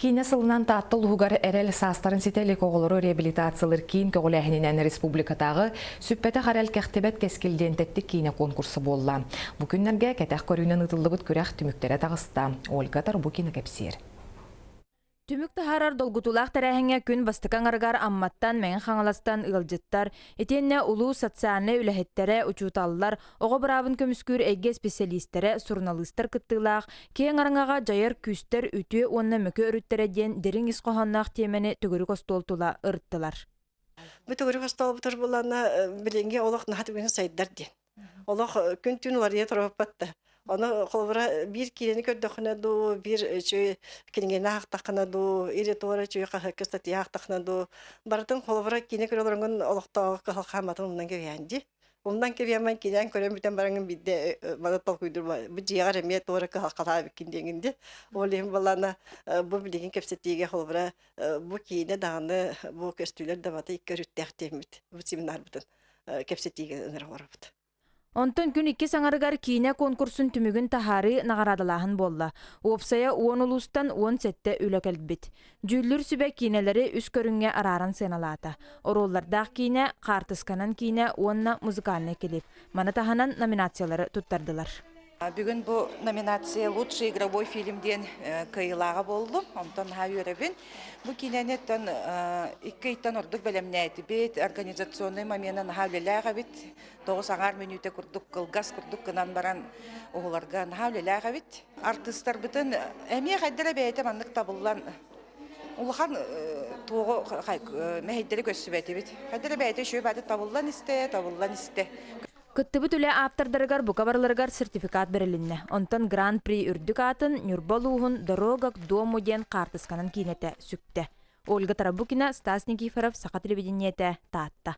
Киинэ сылынан Таатта улууһугар Эрэл саастарын ситэ илик оҕолору реабилитациялыыр киин көҕүлээһининэн республикатааҕы Сүппэтэх эрэл кэхтибэт кэскил диэн тэттик киинэ конкурса буолла. Бу күннэргэ кэтэх көрүүнэн ыытыллыбыт күрэх түмүктэрэ таҕыста. Ольга Тарбукина кэпсиир. Түмүк таһаарар долгутуулаах тэрээһиҥҥэ күн бастакы аҥарыгар Амматтан, Мэҥэ Хаҥаластан ыалдьыттар, итиэннэ улуус социальнай үлэһиттэрэ, учууталлар, оҕо быраабын көмүскүүр эйгэ исписэлиистэрэ, суруналыыстар кыттыылаах киэҥ араҥаҕа дьайар күүстэр үтүө уонна мөкү өрүттэрэ диэн дириҥ ис хоһоонноох тиэмэни төгүрүк остуол тула ырыттылар. Бу төгүрүк остуолбутугар булана билиҥҥи олох наһаа түгэнэ сайдар диэн. Олох күн-түүн уларыйа турбаппат да. Ону холобура биир киинэни көрдөххүнэ дуу, биир үчүгэй кинигэни аахтаххына дуу, или туора үчүгэй хаһыакка статья аахтаххына дуу, барытын холобура киинэ көрө олороҥҥун олохтооҕу кыһалҕааматын умнан кэбиһээн дии. Умнан кэбиһэммин киинээн көрөн бүтэн бараҥҥын биирдэ маны толкуйдуур бу дьиэҕэр эмиэ туора кыһалҕалаах эбиккин диэҥин дии. Ол иһин балаана бу билигин кэпсэтиигэ холобура бу киинэ даҕаны бу көстүүлэр да бата икки өрүттээх диэммит бу семинарбытын кэпсэтиигэ ыҥыра олоробут. Онтон күн иккис аҥарыгар киинэ конкурсун түмүгүн таһаарыы наҕараадалааһын буолла. Уопсайа 10 улуустан 17 үлэ кэлбит. Дьүүллүүр сүбэ киинэлэри үс көрүҥҥэ арааран сыаналаата. Оруоллардаах киинэ, хаартысканан киинэ уонна музыкальнай клип. Маны таһынан номинациялары туттардылар. Бүгүн бу номинация «Лучший игровой фильм» диэн кыайыылааҕа буоллум. Онтон наһаа үөрэбин. Бу киинэни оттон икки ыйтан ордук бэлэмнээтибит. Организационнай момена наһаа үлэлээх эбит. Тоҕус аҥаар мүнүүтэ курдук кылгас курдук гынан баран уһуларга наһаа үлэлээх эбит. Артыыстарбытын эмиэ хайдара бэйэтэ маннык табыллан улахан туоҕу мэһэйдэри көрсүбэтибит. Хайдара бэйэтэ үчүгэй бааты табыллан истэ, табыллан истэ. Кыттыбыт үлэ ааптардарыгар бука барыларыгар сертификат бэрилиннэ. Онтон Гран-при үрдүк аатын Ньурба улууһун «Дорога к дому» диэн хаартысканан киинэтэ сүктэ. Ольга Тарабукина, Стас Никифоров, Саха телевидениетэ, Таатта.